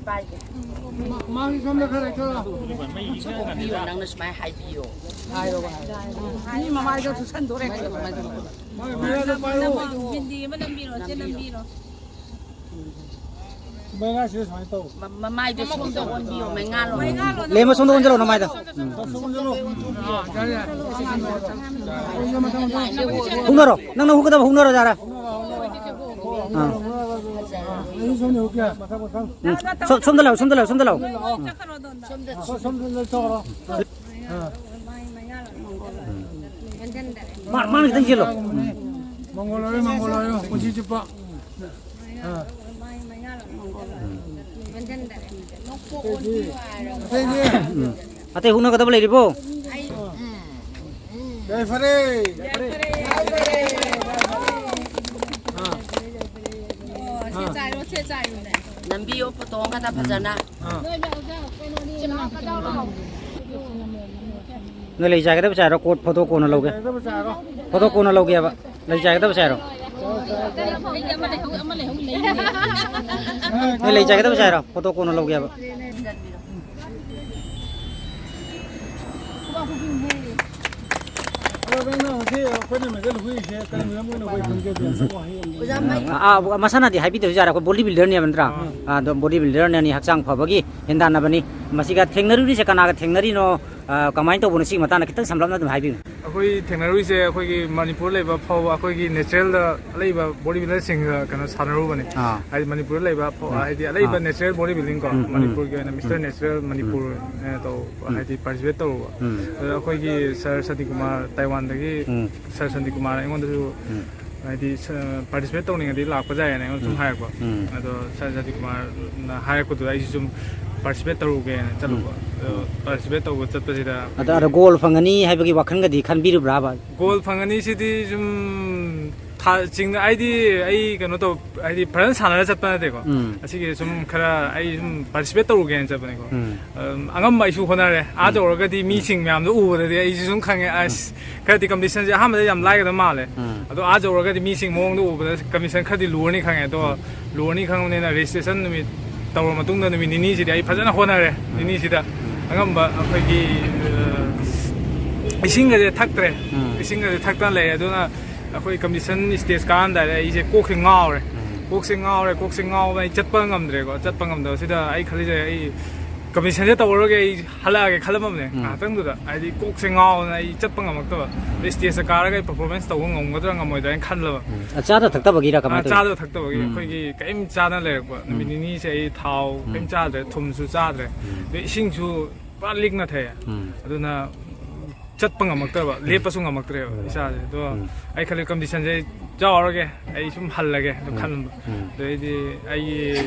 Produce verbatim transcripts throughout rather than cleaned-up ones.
ꯄꯥꯏꯒꯦ꯫ ꯃꯥꯒꯤ ꯁꯣꯝꯗ ꯈꯔ ꯂꯩꯊꯣꯛꯑꯣ꯫ ꯄꯤꯌꯣ, ꯅꯪꯅ ꯁꯨꯃꯥꯏꯅ ꯍꯥꯏꯕꯤꯌꯣ꯫ ꯍꯥꯏꯔꯣꯕ, ꯍꯥꯏꯔꯣ꯫ ꯃꯤ ꯃꯃꯥꯏꯗ ꯆꯨꯁꯟꯗꯣꯔꯦ꯫ ꯃꯥꯒꯤ ꯃꯌꯥꯗ ꯄꯥꯏꯌꯣ꯫ ꯕꯤꯟꯗꯤ ꯑꯃ ꯅꯝꯕꯤꯔꯣ, ꯁꯦ ꯅꯝꯕꯤꯔꯣ꯫ ꯃꯩꯉꯥꯁꯤꯗ ꯁꯨꯃꯥꯏꯅ ꯇꯧ꯫ ꯃ-, ꯃꯃꯥꯏꯗꯣ ꯁꯣꯝꯗ ꯑꯣꯟꯕꯤꯌꯣ, ꯃꯩꯉꯥꯜꯂꯣ꯫ ꯂꯦꯝꯕ ꯁꯣꯝꯗ ꯑꯣꯟꯁꯤꯜꯂꯣ ꯅꯃꯥꯏꯗꯣ꯫ ꯎꯝ꯫ ꯁꯣꯝꯗ ꯑꯣꯟꯁꯤꯜꯂꯣ꯫ ꯑꯥ, ꯌꯥꯔꯦ, ꯌꯥꯔꯦ꯫ ꯍꯨꯛꯅꯔꯣ, ꯅꯪꯅ ꯍꯨꯛꯀꯗꯕ ꯍꯨꯛꯅꯔꯣ, ꯌꯥꯔꯦ꯫ ꯑꯥ꯫ ꯑꯩ ꯁꯣꯝꯗ ꯍꯨꯛꯀꯦ꯫ ꯃꯊꯪ, ꯃꯊꯪ꯫ ꯎꯝ꯫ ꯁꯣ-, ꯁꯣꯝꯗ ꯂꯥꯛꯑꯣ, ꯁꯣꯝꯗ ꯂꯥꯛꯑꯣ, ꯁꯣꯝꯗ ꯂꯥꯛꯑꯣ꯫ ꯎꯝ꯫ ꯁꯣꯝꯗ ꯂꯩꯊꯣꯛꯈ꯭ꯔꯣ꯫ ꯃꯥ-, ꯃꯥꯅ ꯈꯤꯇꯪ ꯌꯦꯜꯂꯣ꯫ ꯎꯝ꯫ ꯃꯪꯒꯣꯜ ꯑꯣꯏꯔꯣ, ꯃꯪꯒꯣꯜ ꯑꯣꯏꯔꯣ, ꯄꯨꯟꯁꯤ ꯆꯨꯞꯄ꯫ ꯑꯥ꯫ ꯑꯇꯩꯗꯤ? ꯎꯝ꯫ ꯑꯇꯩ ꯍꯨꯛꯅꯒꯗꯕ ꯂꯩꯔꯤꯕꯣ? ꯌꯥꯏꯐꯔꯦ꯫ ꯑꯥ꯫ ꯑꯥ꯫ ꯅꯝꯕꯤꯌꯣ, ꯐꯣꯇꯣ ꯑꯃꯈꯛꯇ ꯐꯖꯅ꯫ ꯑꯥ꯫ ꯅꯣꯏ ꯂꯩ ꯆꯥꯏꯒꯗꯕ ꯆꯥꯏꯔꯣ? ꯀꯣꯠ ꯐꯣꯇꯣ ꯀꯣꯟꯅ ꯂꯧꯒꯦ꯫ ꯂꯩꯒꯗꯕ ꯆꯥꯏꯔꯣ꯫ ꯐꯣꯇꯣ ꯀꯣꯟꯅ ꯂꯧꯒꯦꯕ꯫ ꯂꯩ ꯆꯥꯏꯒꯗꯕ ꯆꯥꯏꯔꯣ? ꯅꯣꯏ ꯂꯩ ꯆꯥꯏꯒꯗꯕ ꯆꯥꯏꯔꯣ? ꯐꯣꯇꯣ ꯀꯣꯟꯅ ꯂꯧꯒꯦꯕ꯫ ꯑꯗꯣ ꯅꯪꯅ ꯍꯧꯖꯤꯛ ꯑꯩꯈꯣꯏꯅ ꯃꯦꯗꯜ ꯍꯨꯏꯁꯦ ꯀꯔꯤ ꯃꯔꯝ ꯑꯣꯏꯅ ꯍꯨꯏ ꯈꯟꯒꯦ? ꯑꯗꯨ ꯑꯝꯇ ꯋꯥꯍꯩ ꯑꯃ꯫ ꯑꯥ, ꯃꯁꯥꯅꯗꯤ ꯍꯥꯏꯕꯤꯗꯕꯁꯨ ꯌꯥꯔꯦ, ꯑꯩꯈꯣꯏ ꯕꯣꯗꯤ ꯕꯤꯜꯗꯔꯅꯦꯕ ꯅꯠꯇ꯭ꯔꯥ? ꯑꯥ꯫ ꯑꯗꯣ ꯕꯣꯗꯤ ꯕꯤꯜꯗꯔꯅꯅꯤ, ꯍꯛꯆꯥꯡ ꯐꯕꯒꯤ ꯍꯦꯟꯗꯥꯟꯅꯕꯅꯤ꯫ ꯃꯁꯤꯒ ꯊꯦꯡꯅꯔꯨꯔꯤꯁꯦ ꯀꯅꯥꯒ ꯊꯦꯡꯅꯔꯤꯅꯣ? ꯑ, ꯀꯃꯥꯏꯅ ꯇꯧꯕꯅꯣ? ꯁꯤꯒꯤ ꯃꯇꯥꯡꯗ ꯈꯤꯇꯪ ꯁꯝꯂꯞꯅ ꯑꯗꯨꯝ ꯍꯥꯏꯕꯤꯌꯨ꯫ ꯑꯩꯈꯣꯏ ꯊꯦꯡꯅꯔꯨꯏꯁꯦ ꯑꯩꯈꯣꯏꯒꯤ ꯃꯅꯤꯄꯨꯔ ꯂꯩꯕ ꯐꯧ, ꯑꯩꯈꯣꯏꯒꯤ ꯅꯦꯆꯔꯦꯜꯗ ꯂꯩꯕ ꯕꯣꯗꯤ ꯕꯤꯜꯗꯔꯁꯤꯡꯒ ꯀꯩꯅꯣ ꯁꯥꯟꯅꯔꯨꯕꯅꯤ꯫ ꯑꯥ꯫ ꯍꯥꯏꯗꯤ ꯃꯅꯤꯄꯨꯔꯗ ꯂꯩꯕ ꯐꯧ, ꯑꯥ꯫ ꯍꯥꯏꯗꯤ ꯑꯂꯩꯕ ꯑꯥ꯫ ꯅꯦꯆꯔꯦꯜ ꯕꯣꯗꯤ ꯕꯤꯜꯗꯤꯡ ꯀꯣ, ꯎꯝ, ꯎꯝ꯫ ꯃꯅꯤꯄꯨꯔꯒꯤ ꯑꯣꯏꯅ ꯃꯤꯁꯇꯔ ꯎꯝ꯫ ꯅꯦꯆꯔꯦꯜ ꯎꯝ꯫ ꯃꯅꯤꯄꯨꯔ, ꯑ, ꯇꯧ-, ꯎꯝ꯫ ꯍꯥꯏꯗꯤ ꯄꯥꯔꯇꯤꯁꯤꯄꯦꯠ ꯇꯧꯔꯨꯕ꯫ ꯎꯝ꯫ ꯑꯗꯨꯗ ꯑꯩꯈꯣꯏꯒꯤ ꯁꯥꯔ ꯁꯇꯤꯀꯨꯃꯥꯔ ꯇꯥꯏꯋꯥꯟꯗꯒꯤ ꯎꯝ꯫ ꯁꯥꯔ ꯁꯇꯤꯀꯨꯃꯥꯔꯅ ꯑꯩꯉꯣꯟꯗꯁꯨ ꯎꯝ꯫ ꯍꯥꯏꯗꯤ, ꯁ-, ꯄꯥꯔꯇꯤꯁꯤꯄꯦꯠ ꯇꯧꯅꯤꯡꯉꯗꯤ ꯂꯥꯛꯄ ꯌꯥꯏꯌꯦꯅ ꯑꯩꯉꯣꯟꯗ ꯁꯨꯝ ꯎꯝ꯫ ꯍꯥꯏꯔꯛꯄ꯫ ꯎꯝ꯫ ꯑꯗꯣ ꯁꯥꯔ ꯁꯇꯤꯀꯨꯃꯥꯔꯅ ꯍꯥꯏꯔꯛꯄꯗꯨꯗ ꯑꯩꯁꯨ ꯁꯨꯝ ꯄꯥꯔꯇꯤꯁꯤꯄꯦꯠ ꯇꯧꯔꯨꯒꯦꯅ ꯎꯝ꯫ ꯆꯠꯂꯨꯕ꯫ ꯑꯗꯣ ꯎꯝ꯫ ꯄꯥꯔꯇꯤꯁꯤꯄꯦꯠ ꯇꯧꯕ ꯆꯠꯄꯁꯤꯗ ꯑꯗ, ꯑꯩꯈꯣꯏꯒꯤ ꯑꯗ ꯒꯣꯜ ꯐꯪꯒꯅꯤ ꯍꯥꯏꯕꯒꯤ ꯋꯥꯈꯜꯒꯗꯤ ꯈꯟꯕꯤꯔꯨꯕ꯭ꯔꯥꯕ? ꯒꯣꯜ ꯐꯪꯒꯅꯤ ꯁꯤꯗꯤ ꯁꯨꯝ ꯊꯥ-, ꯆꯤꯡꯅ-, ꯑꯩꯗꯤ ꯑꯩ ꯀꯩꯅꯣ ꯇꯧ-, ꯍꯥꯏꯗꯤ ꯐꯖꯅ ꯁꯥꯟꯅꯔ ꯆꯠꯄ ꯅꯠꯇꯦꯀꯣ꯫ ꯎꯝ꯫ ꯑꯁꯤꯒꯤ ꯁꯨꯝ ꯈꯔ ꯑꯩ ꯁꯨꯝ ꯄꯥꯔꯇꯤꯁꯤꯄꯦꯠ ꯇꯧꯔꯨꯒꯦꯅ ꯆꯠꯄꯅꯦꯀꯣ꯫ ꯎꯝ꯫ ꯑꯝ, ꯑꯉꯝꯕ ꯑꯩꯁꯨ ꯍꯣꯠꯅꯔꯦ꯫ ꯑꯥ ꯎꯝ꯫ ꯌꯧꯔꯒꯗꯤ ꯎꯝ꯫ ꯃꯤꯁꯤꯡ ꯃꯌꯥꯝꯗꯣ ꯎꯕꯗꯗꯤ ꯑꯩꯁꯨ ꯁꯨꯝ ꯈꯪꯉꯦ, ꯎꯝ꯫ ꯑꯁ, ꯈꯔꯗꯤ ꯀꯝꯄꯤꯇꯤꯁꯟꯁꯦ ꯑꯍꯥꯟꯕꯗ ꯌꯥꯝ ꯂꯥꯏꯒꯗꯕ ꯃꯥꯜꯂꯦ꯫ ꯎꯝ꯫ ꯑꯗꯣ ꯑꯥ ꯌꯧꯔꯒꯗꯤ ꯃꯤꯁꯤꯡ ꯃꯑꯣꯡꯗꯣ ꯎꯕꯗ ꯀꯝꯄꯤꯇꯤꯁꯟ ꯈꯔꯗꯤ ꯂꯨꯔꯅꯤ ꯈꯪꯉꯦ꯫ ꯑꯗꯣ ꯎꯝ꯫ ꯂꯨꯔꯅꯤ ꯈꯪꯕꯅꯤꯅ ꯔꯦꯖꯤꯁꯇ꯭ꯔꯦꯁꯟ ꯅꯨꯃꯤꯠ ꯇꯧꯔ ꯃꯇꯨꯡꯗ ꯅꯨꯃꯤꯠ ꯅꯤꯅꯤꯁꯤꯗꯤ ꯑꯩ ꯐꯖꯅ ꯍꯣꯠꯅꯔꯦ꯫ ꯅꯤꯅꯤꯁꯤꯗ ꯑꯉꯝꯕ ꯑꯩꯈꯣꯏꯒꯤ, ꯑ, ꯏꯁꯤꯡꯒꯁꯦ ꯊꯛꯇ꯭ꯔꯦ꯫ ꯎꯝ꯫ ꯏꯁꯤꯡꯒꯁꯦ ꯊꯛꯇꯅ ꯂꯩꯔꯦ꯫ ꯑꯗꯨꯅ ꯑꯩꯈꯣꯏ competition stage ꯀꯥꯔꯝꯗꯥꯏꯗ ꯑꯩꯁꯦ ꯀꯣꯛꯁꯦ ꯉꯥꯎꯔꯦ꯫ ꯎꯝ꯫ ꯀꯣꯛꯁꯦ ꯉꯥꯎꯔꯦ꯫ ꯀꯣꯛꯁꯦ ꯉꯥꯎꯕ, ꯑꯩ ꯆꯠꯄ ꯉꯝꯗ꯭ꯔꯦꯀꯣ꯫ ꯆꯠꯄ ꯉꯝꯗꯕꯁꯤꯗ ꯑꯩ ꯈꯜꯂꯤꯁꯦ, ꯑꯩ competitionꯁꯦ ꯇꯧꯔꯔꯣꯏꯒꯦ, ꯑꯩ ꯍꯜꯂꯛꯑꯒꯦ ꯈꯜꯂꯝꯃꯕꯅꯦ꯫ ꯎꯝ꯫ ꯉꯥꯏꯍꯥꯛꯇꯪꯗꯨꯗ ꯍꯥꯏꯗꯤ ꯀꯣꯛꯁꯦ ꯉꯥꯎꯗꯅ ꯑꯩ ꯆꯠꯄ ꯉꯝꯃꯛꯇꯕ꯫ ꯑꯗꯩ stageꯇ ꯀꯥꯔꯒ ꯑꯩ performance ꯇꯧꯕ ꯉꯝꯒꯗ꯭ꯔꯥ ꯉꯝꯃꯣꯏꯗ꯭ꯔꯥ ꯍꯥꯏꯅ ꯈꯜꯂꯕ꯫ ꯎꯝ꯫ ꯑ, ꯆꯥꯗ ꯊꯛꯇꯕꯒꯤꯔ ꯀꯃꯥꯏꯅ ꯑ, ꯇꯧꯔꯤꯅꯣ? ꯆꯥꯗꯕ ꯊꯛꯇꯕꯒꯤ ꯎꯝ꯫ ꯑꯩꯈꯣꯏꯒꯤ ꯀꯔꯤꯝ ꯆꯥꯅ ꯂꯩꯔꯛꯄ꯫ ꯅꯨꯃꯤꯠ ꯎꯝ꯫ ꯅꯤꯅꯤꯁꯦ ꯑꯩ ꯊꯥꯎ ꯎꯝ꯫ ꯀꯔꯤꯝ ꯆꯥꯗ꯭ꯔꯦ, ꯊꯨꯝꯁꯨ ꯆꯥꯗ꯭ꯔꯦ꯫ ꯎꯝ꯫ ꯑꯗꯩ ꯏꯁꯤꯡꯁꯨ ꯄꯨꯔꯥ ꯂꯤꯛꯅ ꯊꯛꯑꯦ꯫ ꯎꯝ꯫ ꯑꯗꯨꯅ ꯆꯠꯄ ꯉꯝꯃꯛꯇ꯭ꯔꯕ, ꯎꯝ꯫ ꯂꯦꯞꯄꯁꯨ ꯉꯝꯃꯛꯇ꯭ꯔꯦꯕ ꯎꯝ꯫ ꯏꯁꯥꯁꯦ꯫ ꯑꯗꯣ ꯎꯝ꯫ ꯑꯩ ꯈꯜꯂꯦ competitionꯁꯦ ꯑꯩ ꯌꯥꯎꯔꯒꯦ, ꯑꯩ ꯁꯨꯝ ꯍꯜꯂꯒꯦ ꯑꯗꯨ ꯎꯝ꯫ ꯈꯟꯕ꯫ ꯎꯝ꯫ ꯑꯗꯩꯗꯤ ꯑꯩꯒꯤ,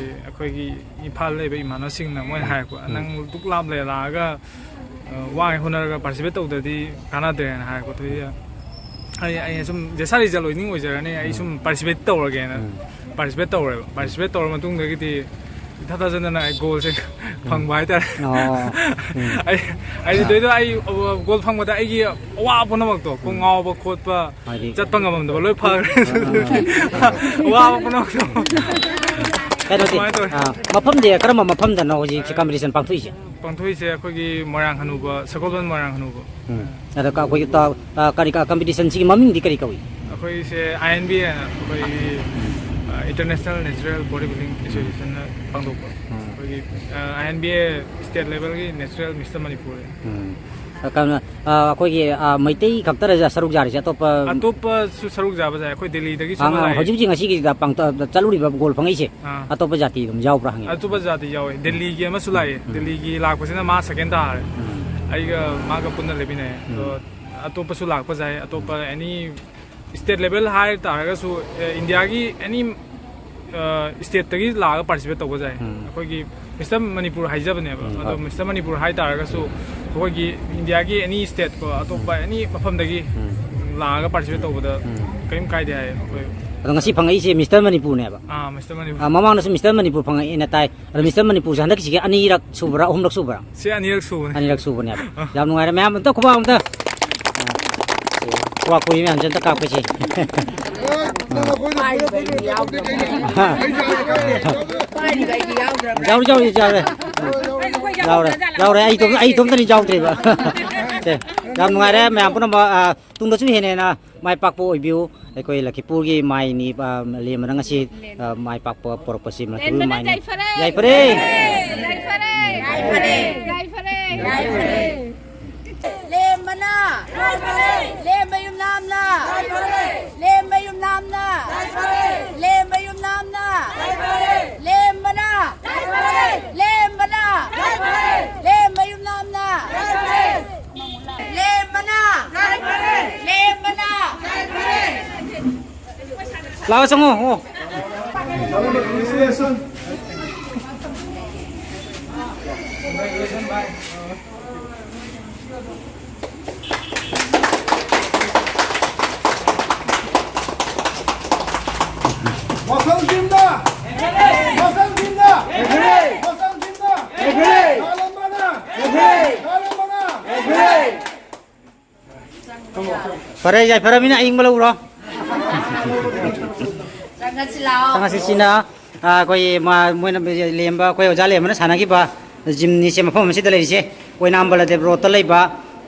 ꯑꯩꯈꯣꯏꯒꯤ ꯏꯝꯐꯥꯜ ꯂꯩꯕ ꯏꯃꯥꯟꯅꯕꯁꯤꯡꯅ ꯃꯣꯏꯅ ꯎꯝ꯫ ꯍꯥꯏꯔꯛꯄ, ꯎꯝ꯫ "ꯅꯪ ꯗꯨꯛ ꯂꯥꯞ ꯂꯩꯔ ꯂꯥꯛꯑꯒ, ꯑ, ꯋꯥꯅ ꯍꯣꯠꯅꯔꯒ participate ꯇꯧꯗ꯭ꯔꯗꯤ ꯀꯥꯟꯅꯗ꯭ꯔꯦꯅ" ꯍꯥꯏꯔꯛꯄ꯫ ꯑꯗꯨꯗꯤ ꯑꯩ, ꯑꯩꯅ ꯁꯨꯝ ꯖꯦꯁꯥ ꯔꯤꯖꯜ ꯑꯣꯏꯅꯤꯡ ꯑꯣꯏꯖꯔꯅꯤ, ꯑꯩ ꯎꯝ꯫ ꯁꯨꯝ participate ꯇꯧꯔꯒꯦꯅ ꯎꯝ꯫ participate ꯇꯧꯔꯦꯕ꯫ Participate ꯇꯧꯔ ꯃꯇꯨꯡꯗꯒꯤꯗꯤ ꯏꯊꯥ ꯊꯥꯖꯗꯅ ꯑꯩ ꯒꯣꯜꯁꯦ ꯎꯝ꯫ ꯐꯪꯕ ꯍꯥꯏꯇꯥꯔꯦ꯫ ꯑꯣ꯫ ꯎꯝ꯫ ꯑꯩ, ꯑꯩꯗꯤ ꯑꯥ꯫ ꯊꯣꯏꯗꯣ ꯑꯩ ꯒꯣꯜ ꯐꯪꯕꯗ ꯑꯩꯒꯤ ꯑꯋꯥꯕ ꯄꯨꯝꯅꯃꯛꯇꯣ, ꯀꯣꯛ ꯎꯝ꯫ ꯉꯥꯎꯕ ꯈꯣꯠꯄ, ꯍꯥꯏꯗꯤ ꯆꯠꯄ ꯉꯝꯃꯝꯗꯕ ꯂꯣꯏ ꯐꯈ꯭ꯔꯦ꯫ ꯑꯥ, ꯑꯥ, ꯑꯥ꯫ ꯑꯋꯥꯕ ꯄꯨꯝꯅꯃꯛꯇꯣ꯫ ꯀꯩꯅꯣꯗꯤ, ꯑꯗꯨꯃꯥꯏꯅ ꯇꯧꯋꯦ꯫ ꯑꯥ, ꯃꯐꯝꯗꯤ ꯀꯔꯝꯕ ꯃꯐꯝꯗꯅꯣ ꯍꯧꯖꯤꯛꯁꯦ competition ꯄꯥꯡꯊꯣꯛꯏꯁꯦ? ꯄꯥꯡꯊꯣꯛꯏꯁꯦ ꯑꯩꯈꯣꯏꯒꯤ ꯃꯣꯏꯔꯥꯡ ꯍꯅꯨꯕ, ꯁꯒꯣꯜꯕꯟ ꯃꯣꯏꯔꯥꯡ ꯍꯅꯨꯕ꯫ ꯎꯝ꯫ ꯑꯗ ꯀ-, ꯑꯩꯈꯣꯏꯒꯤ ꯇ-, ꯑ, ꯀꯔꯤ ꯀ-, competitionꯁꯤꯒꯤ ꯃꯃꯤꯡꯗꯤ ꯀꯔꯤ ꯀꯧꯏ? ꯑꯩꯈꯣꯏꯁꯦ I N B A ꯍꯥꯏꯅ ꯑꯩꯈꯣꯏꯒꯤ, ꯑ, International Natural Bodybuilding Associationꯅ ꯄꯥꯡꯊꯣꯛꯄ꯫ ꯎꯝ꯫ ꯑꯩꯈꯣꯏꯒꯤ, ꯑ, I N B A state levelꯒꯤ Natural Mister Manipur꯫ ꯎꯝ꯫ ꯑ, ꯀꯩꯅꯣ, ꯑ, ꯑꯩꯈꯣꯏꯒꯤ, ꯑ, ꯃꯩꯇꯩ ꯈꯛꯇꯔ ꯁꯔꯨꯛ ꯌꯥꯔꯤꯁꯦ? ꯑꯇꯣꯞꯄ ꯑꯇꯣꯞꯄꯁꯨ ꯁꯔꯨꯛ ꯌꯥꯕ ꯌꯥꯏ꯫ ꯑꯩꯈꯣꯏ ꯗꯦꯜꯂꯤꯗꯒꯤꯁꯨ ꯑꯃ ꯑꯉꯥꯡ ꯂꯥꯛꯑꯦ꯫ ꯍꯧꯖꯤꯛ ꯍꯧꯖꯤꯛ ꯉꯁꯤꯒꯤꯁꯤꯗ ꯄꯥꯡꯊ-, ꯆꯠꯂꯨꯔꯤꯕ ꯒꯣꯜ ꯐꯪꯉꯛꯏꯁꯦ, ꯑꯥ꯫ ꯑꯇꯣꯞꯄ ꯖꯥꯇꯤ ꯑꯗꯨꯝ ꯌꯥꯎꯕ꯭ꯔꯥ ꯍꯪꯉꯦ꯫ ꯑꯇꯣꯞꯄ ꯖꯥꯇꯤ ꯌꯥꯎꯋꯦ꯫ ꯗꯦꯜꯂꯤꯒꯤ ꯑꯃꯁꯨ ꯂꯥꯛꯑꯦ꯫ ꯎꯝ꯫ ꯗꯦꯜꯂꯤꯒꯤ ꯂꯥꯛꯄꯁꯤꯅ ꯃꯥ second ꯇꯥꯔꯦ꯫ ꯎꯝ꯫ ꯑꯩꯒ ꯃꯥꯒ ꯄꯨꯟꯅ ꯂꯦꯞꯃꯤꯟꯅꯩ꯫ ꯎꯝ꯫ ꯑꯗꯣ ꯑꯇꯣꯞꯄꯁꯨ ꯂꯥꯛꯄ ꯌꯥꯏ꯫ ꯑꯇꯣꯞꯄ any state level ꯍꯥꯏ ꯇꯥꯔꯒꯁꯨ, ꯑꯦ, Indiaꯒꯤ any, ꯑ, stateꯇꯒꯤ ꯂꯥꯛꯑꯒ participate ꯇꯧꯕ ꯌꯥꯏ꯫ ꯎꯝ꯫ ꯑꯩꯈꯣꯏꯒꯤ Mister Manipur ꯍꯥꯏꯖꯕꯅꯦꯕ꯫ ꯎꯝ, ꯑꯗꯣ ꯍꯣꯏ꯫ Mister Manipur ꯍꯥꯏ ꯇꯥꯔꯒꯁꯨ ꯑꯩꯈꯣꯏꯒꯤ Indiaꯒꯤ any state ꯀꯣ, ꯑꯇꯣꯞꯄ ꯎꯝ꯫ Any ꯃꯐꯝꯗꯒꯤ ꯎꯝ꯫ ꯂꯥꯛꯑꯒ participate ꯇꯧꯕꯗ ꯎꯝ꯫ ꯀꯔꯤꯝ ꯀꯥꯏꯗꯦ ꯍꯥꯏ ꯑꯩꯈꯣꯏ꯫ ꯑꯗꯣ ꯉꯁꯤ ꯐꯪꯉꯛꯏꯁꯦ Mister Manipurꯅꯦꯕ꯫ ꯑꯥ, Mister Manipur꯫ ꯑꯥ, ꯃꯃꯥꯡꯗꯁꯨ Mister Manipur ꯐꯪꯉꯛꯑꯦꯅ ꯇꯥꯏ꯫ ꯑꯗꯣ Misterꯃꯅꯤꯄꯨꯔꯁꯦ ꯍꯟꯗꯛꯀꯤꯁꯤꯒꯤ ꯑꯅꯤꯔꯛ ꯁꯨꯕ꯭ꯔꯥ, ꯑꯍꯨꯝꯂꯛ ꯁꯨꯕ꯭ꯔꯥ? ꯁꯤ ꯑꯅꯤꯔꯛ ꯁꯨꯕꯅꯦ꯫ ꯑꯅꯤꯔꯛ ꯁꯨꯕꯅꯦꯕ꯫ ꯑ꯫ ꯌꯥꯝ ꯅꯨꯡꯉꯥꯏꯔꯦ ꯃꯌꯥꯝ, ꯑꯝꯇ ꯈꯨꯕꯥꯛ ꯑꯝꯇ꯫ ꯑ, ꯈꯨꯕꯥꯛ ꯈꯨꯔꯤ ꯃꯌꯥꯝꯁꯦ ꯑꯝꯇ ꯀꯥꯞꯀꯦꯁꯦ꯫ ꯌꯥꯎꯔꯤ, ꯌꯥꯎꯔꯤ, ꯌꯥꯎꯔꯦ꯫ ꯌꯥꯎꯔꯦ, ꯌꯥꯎꯔꯦ꯫ ꯑꯩ ꯏꯇꯣꯝ-, ꯑꯩ ꯏꯇꯣꯝꯇꯅꯤ ꯌꯥꯎꯗ꯭ꯔꯤꯕ꯫ ꯁꯦ, ꯌꯥꯝ ꯅꯨꯡꯉꯥꯏꯔꯦ ꯃꯌꯥꯝ ꯄꯨꯝꯅꯃꯛ, ꯑ, ꯇꯨꯡꯗꯁꯨ ꯍꯦꯟꯅ ꯍꯦꯟꯅ ꯃꯥꯏ ꯄꯥꯛꯄ ꯑꯣꯏꯕꯤꯌꯨ꯫ ꯑꯩꯈꯣꯏ ꯂꯛꯈꯤꯄꯨꯔꯒꯤ ꯃꯥꯏꯅꯤ, ꯑ, ꯂꯦꯝꯕꯅ ꯉꯁꯤ, ꯑ, ꯃꯥꯏ ꯄꯥꯛꯄ ꯄꯣꯔꯛꯄꯁꯤ ꯃꯅꯤꯄꯨꯔꯒꯤ ꯂꯦꯝꯕꯅ ꯃꯥꯏꯅꯤ꯫ ꯌꯥꯏꯐꯔꯦ! ꯌꯥꯏꯐꯔꯦ! ꯌꯥꯏꯐꯔꯦ! ꯌꯥꯏꯐꯔꯦ! ꯌꯥꯏꯐꯔꯦ! ꯂꯦꯝꯕꯅ! ꯂꯦꯝꯕ ꯌꯨꯝꯅꯥꯝꯅ! ꯂꯦꯝꯕ ꯌꯨꯝꯅꯥꯝꯅ! ꯂꯦꯝꯕ ꯌꯨꯝꯅꯥꯝꯅ! ꯂꯦꯝꯕꯅ! ꯂꯦꯝꯕꯅ! ꯂꯦꯝꯕ ꯌꯨꯝꯅꯥꯝꯅ! ꯂꯦꯝꯕꯅ! ꯂꯦꯝꯕꯅ! ꯂꯥꯛꯑꯣ, ꯆꯪꯉꯣ꯫ ꯑꯣ꯫ ꯃꯁꯜ ꯇꯤꯝꯗ! ꯃꯁꯜ ꯇꯤꯝꯗ! ꯃꯁꯜ ꯇꯤꯝꯗ! ꯂꯥꯜꯂꯝꯕꯅ! ꯂꯥꯜꯂꯝꯕꯅ! ꯐꯔꯦ, ꯌꯥꯏꯐꯔꯃꯤꯅ ꯑꯏꯪꯕ ꯂꯧꯔꯣ꯫ ꯆꯪꯉꯁꯤ ꯂꯥꯛꯑꯣ꯫ ꯆꯪꯉꯁꯤ ꯁꯤꯅ, ꯑꯥ, ꯑꯩꯈꯣꯏ ꯃꯥ-, ꯃꯣꯏꯅ ꯂꯦꯝꯕ, ꯑꯩꯈꯣꯏ ꯑꯣꯖꯥ ꯂꯦꯝꯕꯅ ꯁꯥꯟꯅꯈꯤꯕ ꯖꯤꯝꯅꯤꯁꯦ, ꯃꯐꯝ ꯑꯁꯤꯗ ꯂꯩꯔꯤꯁꯦ, ꯑꯣꯏꯅꯥꯝ ꯕꯂꯗꯦꯕ ꯔꯣꯗꯇ ꯂꯩꯕ,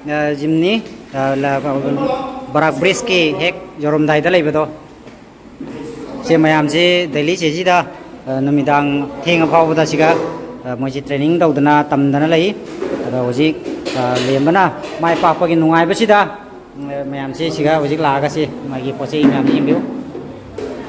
ꯑꯥ, ꯖꯤꯝꯅꯤ, ꯑꯥ, ꯂ-, ꯕꯔꯥꯛ ꯕ꯭ꯔꯤꯖꯀꯤ ꯍꯦꯛ ꯌꯧꯔꯝꯗꯥꯏꯗ ꯂꯩꯕꯗꯣ꯫ ꯁꯦ ꯃꯌꯥꯝꯁꯦ ꯗꯦꯜꯂꯤꯁꯤꯁꯤꯗ, ꯑ, ꯅꯨꯃꯤꯗꯥꯡ ꯊꯦꯡꯉ ꯐꯥꯎꯕꯗ ꯁꯤꯒ, ꯑ, ꯃꯣꯏꯁꯤ ꯇ꯭ꯔꯦꯅꯤꯡ ꯇꯧꯗꯅ ꯇꯝꯗꯅ ꯂꯩ꯫ ꯑꯗꯣ ꯍꯧꯖꯤꯛ, ꯑ, ꯂꯦꯝꯕꯅ ꯃꯥꯏ ꯄꯥꯛꯄꯒꯤ ꯅꯨꯡꯉꯥꯏꯕꯁꯤꯗ, ꯑ, ꯃꯌꯥꯝꯁꯦ ꯁꯤꯒ ꯍꯧꯖꯤꯛ ꯂꯥꯛꯑꯒ ꯁꯤ ꯃꯥꯒꯤ ꯄꯣꯠ ꯆꯩ ꯃꯌꯥꯝꯁꯦ ꯌꯦꯡꯕꯤꯌꯨ꯫